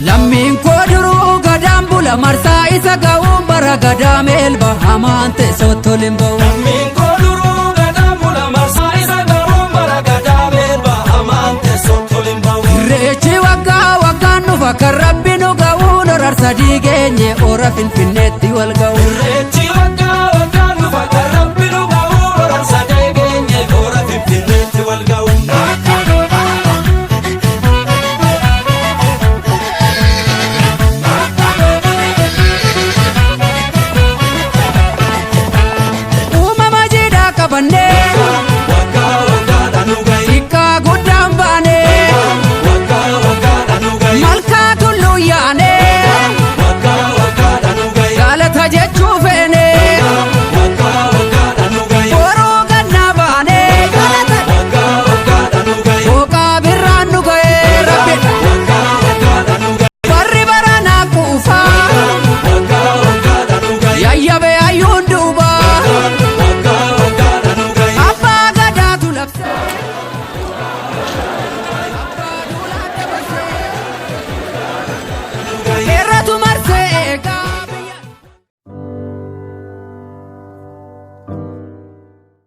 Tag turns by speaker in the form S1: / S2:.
S1: Lammiin koo duruu gadaan bula marsaa isa ga'uun bara gadaa meelba hamaan teessoo tolin ba'u.
S2: Lammiin koo duruu gadaan bula marsaa isa ga'uun bara gadaa meelba hamaan teessoo tolin ba'u.
S1: Irreechi waggaa waggaan dhufa kan rabbi nu ga'uun horar sadii geenye hora Finfinneetti wal ga'u.